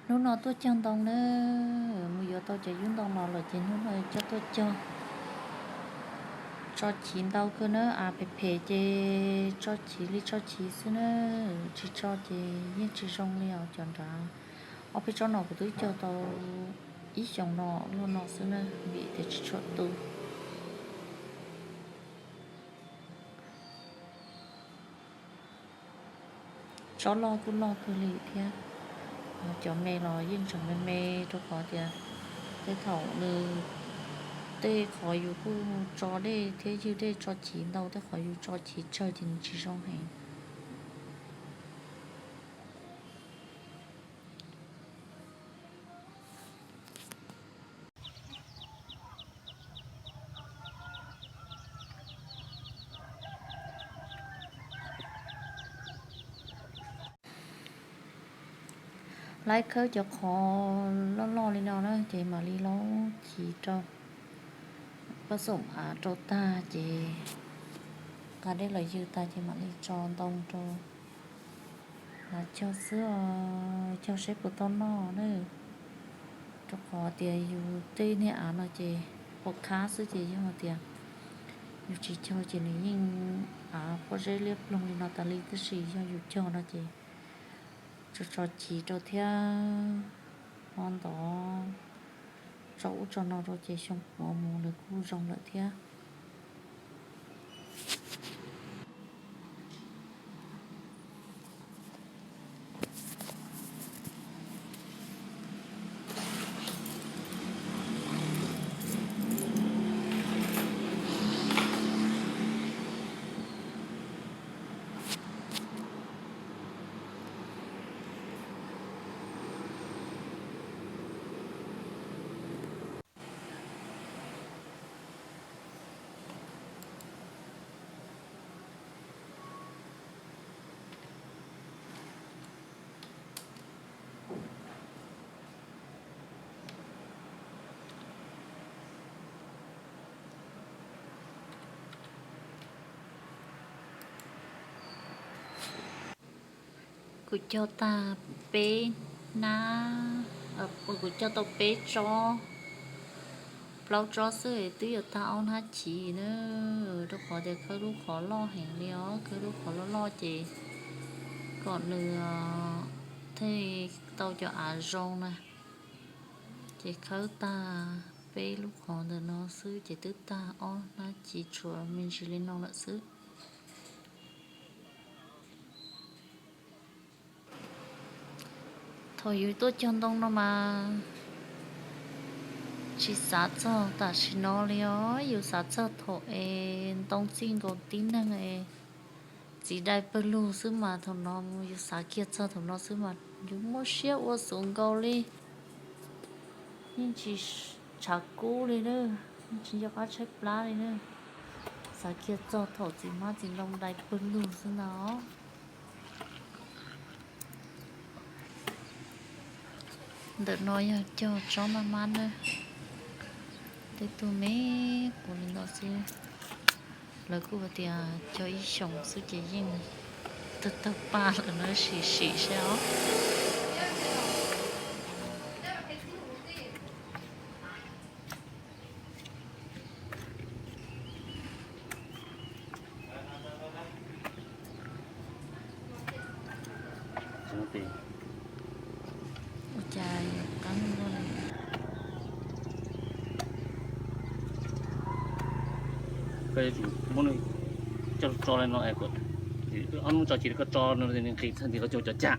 Hnub no tuaj cog ntoo na, mus yuav tau cov yub ntoo los lawm ces hnub no coj tuaj cog. Tso chiv ntau kawg na, av phem phem ces tso chiv li tso chiv xwb na, tsis tso ces yeej tsis zoo li os cov nrad. Ob peb tsob no kuv twb cog tau ib xyoos no loj no xwb na, vim tias tsis tshua tu. Tsob loj kuj loj kawg li thiab. Cov me los yeej tseem me me rau qhov tias tej thaum nws, tej qhov yus kuj tso dej thiab ywg dej tso chiv ntau, tej qhov yus tso chiv tsawg ces nws tsis zoo heev. Laib khawb cov qhov loj loj li no na ces mam li laub chiv rau, pab xoom av rau tag ces nqa dej los ywg tag ces mam li tso ntoo rau. Cog xwb, cog seb puas tau noj na. Rau qhov tias yus tej niag av no ces pom khab xwb ces yog tias yus tsis cog ces nws yeej av pob zeb liab ploog li no tas li, tab sis yog yus cog no ces tso tso chiv rau thiab ho ntov tso ub tso no rau ces xyoo puav mus nws kuj zoo lawm thiab. Kuv cog tag peb hnab, kuv cog tau peb tsob, plaub tsob xwb twb yuav tag ob hnab chiv na, rau qhov tias khawb lub qhov loj heev li os, khawb lub qhov loj loj ces kom nws thiaj tau cov av zoo na. Ces khawb tag peb lub qhov ntawm no xwb ces twb tag ob hnab chiv tshuav me ntsis li no lawm xwb. Thaum yus tuaj cog ntoo no mas tsis xav txog tam sim no li os, yus xav txog thaum es ntoo txij nkaus tib neeg es txiv dai pawg lug xwb mas thaum no yus xav kiag txog thaum no xwb mas yus muaj siab ua xov nkaus li. Yeej tsis tshav kub li na, yeej tsis nco qab tshaib plab li na. Xav kiag txog thaum txiv hmab txiv ntoo dai pawg lug xwb ntag. Ntawm no yog cog tsob maj mab na, tej tug me quav li ntawd xwb. Lawv kuj hais tias cog ib xyoos xwb ces yeej tawg tawg paj lawm na, sim sim saib os. Ua cas yuav qab muaj li. Koj yuav tsum muab nws coj tso li no, ob hnub tso chiv koj tso no nqis txog nti los cov cag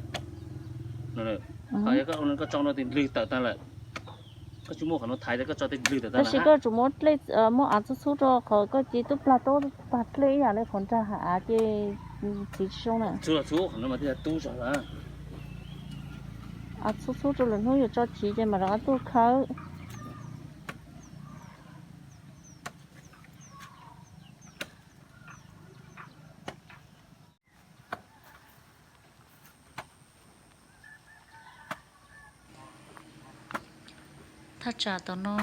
no. Ho yog koj ua no koj tso no ces dlwg tawm tag lawm. Koj tsis muaj qhov no thaiv, koj tso tej dlwg tawm tag. Tab sis koj tsum muab dlej, muab av txhub txhub rau qhov koj cia tub plag tub pag dlej ib yam li qhov nrag hav av ces txiv tsis zoo na. Txhub los txhub, qhov no mas thiaj tub zog lawm. Av txhub txhub rau lwm hnub yuav tso chiv ces mam rov qab tuaj khawb. Thaj tsam tom no,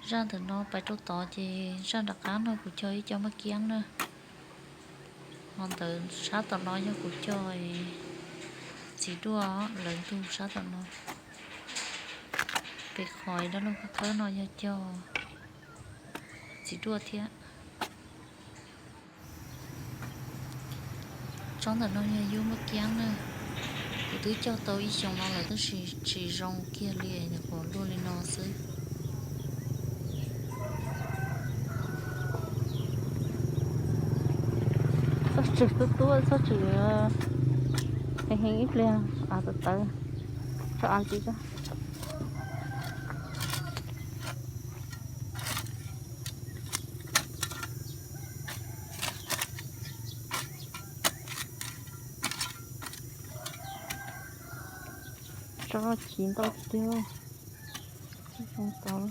zaj ntawm no pais rau tod ces zaj nram qab no kuv cog ib co maj kiab na. Ho ntawm sab tom no yog kuv cog Txiv duaj lawv ntug sab tom no. Pem qhov dab laug khawb khawb no yog cog txiv duaj thiab. Tsob ntawm no yog yub muaj kiab na. Kuv twb cog tau ib xyoos no lawm tab sis tsis zoo kiag li, nws qhuav luaj li no xwb. Txhob tswm tub tub, txhob tswm heev heev ib pliag av tawv tawv, tso av ntxiv tso. Tsob no chiv ntau tiag, zoo tau.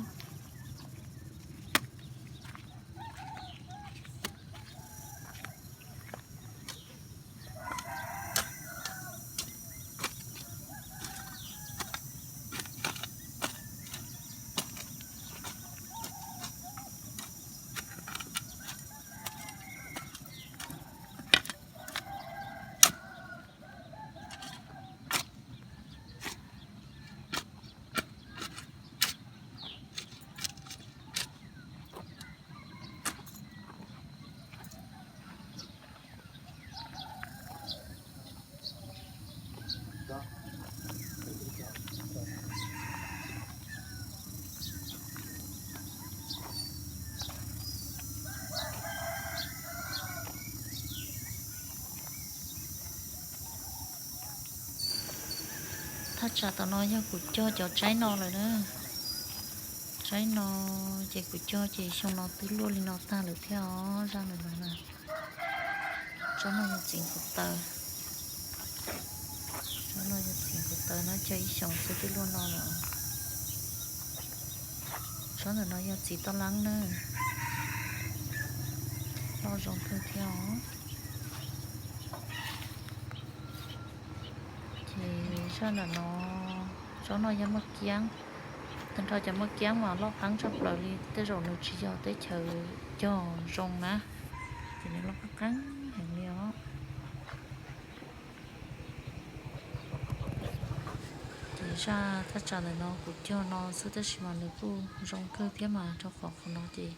Thaj tsam tom no yog kuv cog cov tsaib no lawm na. Tsaib no ces kuv cog ces xyoo no twb luaj li no tag lawm thiab os, zaj ntawm no na. Tsob no yog txiv nkaus taw. Tsob no yog txiv nkaus taw no, cog ib xyoos xwb twb luaj no lawm. Tsob ntawm no yog txiv toj lab na. Loj zoo kawg thiab os. Ces zaj ntawm no, tsob no yog muaj kiab. Tag nrho cov muaj kiab mas loj qeeb tshaj plaws li, tej zaum nws tsis yog teb chaws cog zoo na, ces nws loj qeeb qeeb heev li os. Ces zaj thaj tsam ntawm no kuv cog no xwb tab sis mas nws kuj zoo kawg thiab mas, rau qhov qhov no ces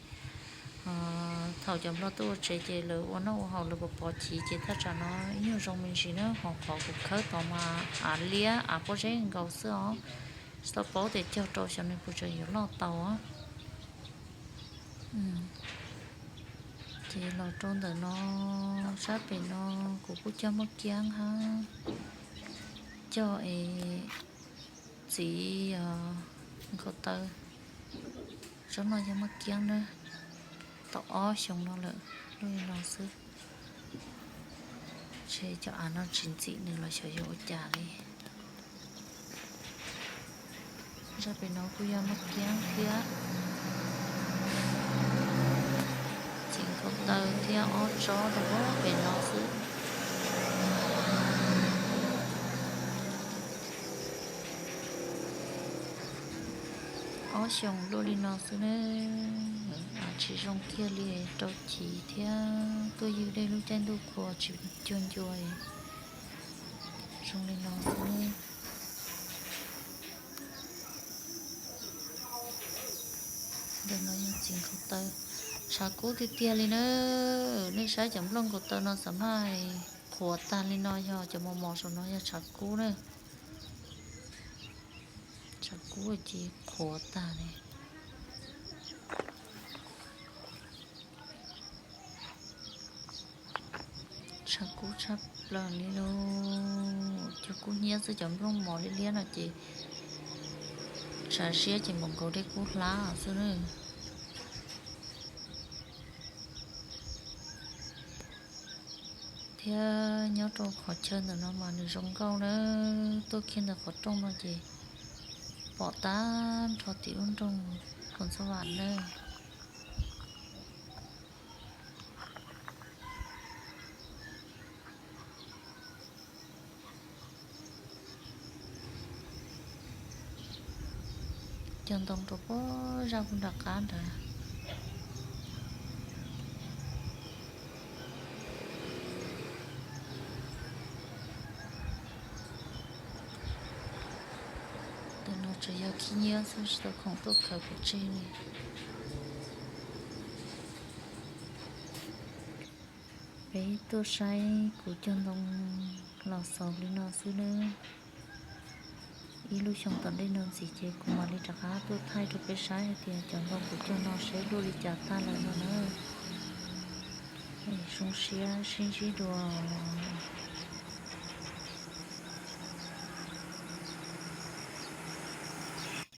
thaum cov nplog tuaj ua tsev ces lawv ua noj ua haus lawv pov pov chiv ces thaj tsam no ib nyuag zoo me ntsis na, ho qhov kuv khawb tod mas av liab av pob zeb nkaus xwb os. Tsis tau paub tias cog rau xyov nws puas tseem yuav loj tau. Ces los rau ntawm no, sab pem no kuv kuj cog muaj kiab hab, cog es txiv nkaus taw. Tsob no yog muaj kiab na, tau ob xyoos no lawm, luaj li no xwb. Ntshe cov av no tsis ntxim nws los xyov yuav ua cas li. Zaj pem no kuj yog muaj kiab thiab, txiv nkaus taw thiab ob tsob rau pem no xwb. Ob xyoos luaj li no xwb na, tsis zoo kiag li, rau chiv thiab tuaj ywg dej lub caij ntuj qhua tsis cuag ncua, zoo li no xwb na. Ntawm no yog txiv nkaus taw, tshav kub tiag tiag li na. Nej saib cov nplooj nkaus taw no xav mas qhuav tag li no, yog cov mos mos saum no yog tshav kub na. Tshav kub ces qhuav tag li. Tshav kub tshaj plaws li lauj, cog kub hnyiab xwb, cov nplooj mos liab liab no ces tshav siab ces npaum nkaus dej kub hlab xwb na. Thiab nyob rau qhov chaw ntawm no mas nws zoo nkauj na, tuaj kiag ntawm qhov rooj no ces pom tag nrho tim lub nroog Phoos Xab Vam na. Cog ntoo rau puag zaj puag nram qab nrad. Tsuas yog khib nyiab xwb, tsis tau khoom tuaj khaws pov tseg li. Peb tuaj saib kuv cog ntoo los xaus li no xwb nawb. Ib lub xyoo tom ntej no ntxiv ces kuv mam li rov qab tuaj thaij rau peb saib hais tias cov ntoo kuv cog no seb luaj li cas tag lawm no na. Zoo siab sib ntsib dua.